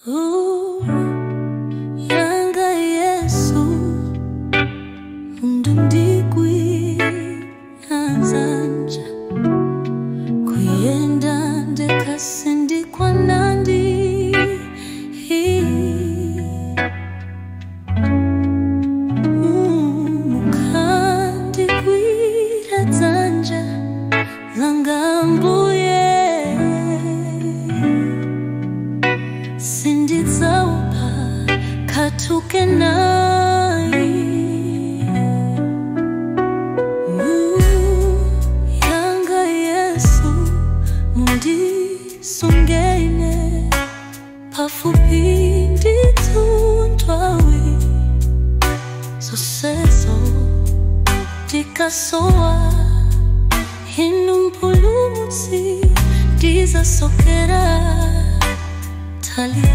Ooh, yanga Yesu mundikwira dzanja kuyenda ndekha sindikwanandi. Mukandikwira dzanja langa Mbuye, sindidzaopa kanthu kenayi. Yanga Yesu mundisungene pafupi ndithu nthawi zonsezo ndikasowa inu Mpulumutsi ndizasokera tali.